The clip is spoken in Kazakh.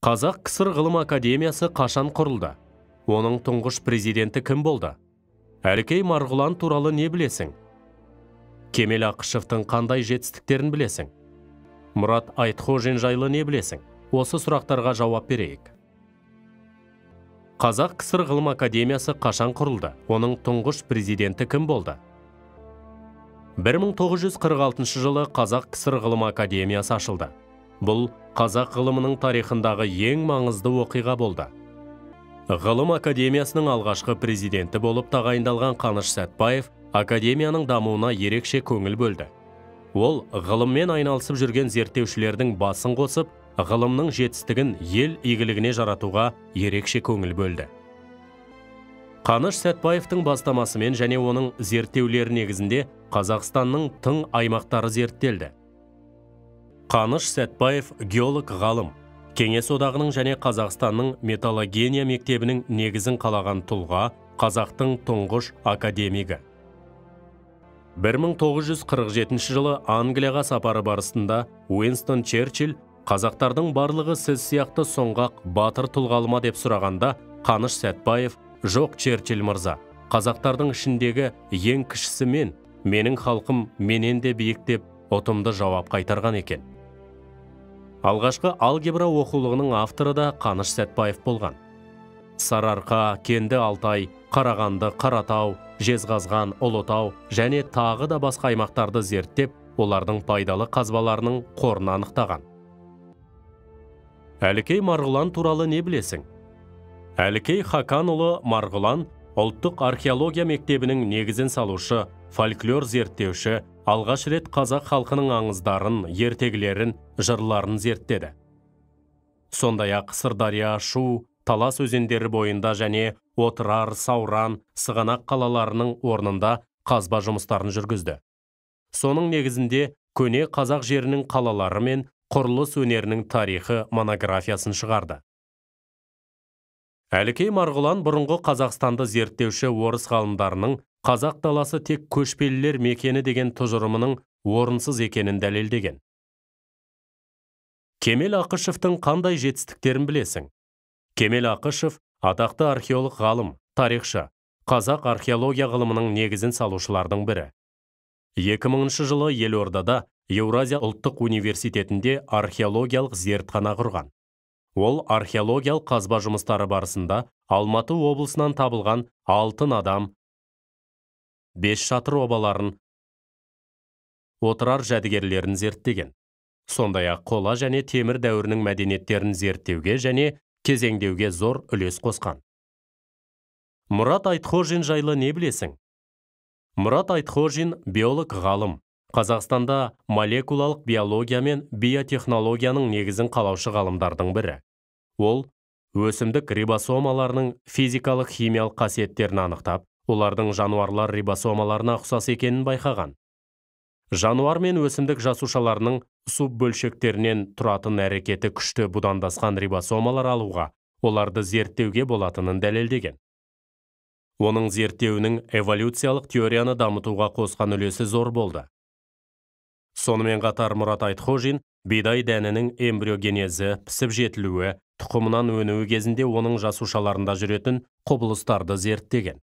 Қазақ КСР Ғылым Академиясы қашан құрылды? Оның тұңғыш президенті кім болды? Әлкей Марғұлан туралы не білесің? Кемел Ақышевтың қандай жетістіктерін білесің? Мұрат Айтхожин жайлы не білесің? Осы сұрақтарға жауап берейік. Қазақ КСР Ғылым Академиясы қашан құрылды? Оның тұңғыш президенті кім болды? 1946 жылы Қазақ КСР Ғылым Академиясы ашылды. Бұл қазақ ғылымының тарихындағы ең маңызды оқиға болды. Ғылым Академиясының алғашқы президенті болып тағайындалған Қаныш Сәтбаев академияның дамуына ерекше көңіл бөлді. Ол ғылыммен айналысып жүрген зерттеушілердің басын қосып, ғылымның жетістігін ел игілігіне жаратуға ерекше көңіл бөлді. Қаныш Сәтбаевтың бастамасымен және оның зерттеулері негізінде Қазақстанның тың аймақтары зерттелді. Қаныш Сәтбаев геолог ғалым, Кеңес Одағының және Қазақстанның металлогения мектебінің негізін қалаған тұлға, қазақтың тұңғыш академигі. 1947 жылы Англияға сапары барысында Уинстон Черчилль қазақтардың барлығы сіз сияқты сұңғақ батыр тұлғалы ма деп сұрағанда, Қаныш Сәтбаев: «Жоқ, Черчилль мырза, қазақтардың ішіндегі ең кішісі мен, менің халқым менен де биік» деп ұтымды жауап қайтарған екен. Алғашқы алгебра оқулығының авторы да Қаныш Сәтбаев болған. Сарыарқа, Кенді Алтай, Қарағанды, Қаратау, Жезқазған, Ұлытау және тағы да басқа аймақтарды зерттеп, олардың пайдалы қазбаларының қорын анықтаған. Әлкей Марғұлан туралы не білесің? Әлкей Хаканұлы Марғұлан ұлттық археология мектебінің негізін салушы, фольклор зерттеуші, алғаш рет қазақ халқының аңыздарын, ертегілерін, жырларын зерттеді. Сондай-ақ Сырдария, Шу, Талас өзендері бойында және Отырар, Сауран, Сығанақ қалаларының орнында қазба жұмыстарын жүргізді. Соның негізінде көне қазақ жерінің қалалары мен құрылыс өнерінің тарихы монографиясын шығарды. Әлкей Марғұлан бұрынғы Қазақстанды зерттеуші орыс ғалымдарының қазақ даласы тек көшпелілер мекені деген тұжырымының орынсыз екенін дәлелдеген. Кемел Ақышевтың қандай жетістіктерін білесің? Кемел Ақышев атақты археолог ғалым, тарихшы, қазақ археология ғылымының негізін салушылардың бірі. 2000 жылы Елордада Еуразия ұлттық университетінде археологиялық зертхана құрған. Ол археологиялық қазба жұмыстары барысында Алматы облысынан табылған алтын адам, 5 шатыр обаларын, Отырар жәдігерлерін зерттеген. Сондай-ақ қола және темір дәуірінің мәдениеттерін зерттеуге және кезеңдеуге зор үлес қосқан. Мұрат Айтхожин жайлы не білесің? Мұрат Айтхожин биолог ғалым, Қазақстанда молекулалық биология мен биотехнологияның негізін қалаушы ғалымдардың бірі. Ол өсімдік рибосомаларының физикалық химиялық қасиеттерін анықтап, олардың жануарлар рибосомаларына ұқсас екенін байқаған. Жануар мен өсімдік жасушаларының суббөлшектерінен тұратын әрекеті күшті будандасқан рибосомалар алуға, оларды зерттеуге болатынын дәлелдеген. Оның зерттеуінің эволюциялық теорияны дамытуға қосқан үлесі зор болды. Сонымен қатар Мұрат Айтхожин бидай дәнінің эмбриогенезі, пісіп жетілуі, тұқымынан өнуі кезінде оның жасушаларында жүретін құбылыстарды зерттеген.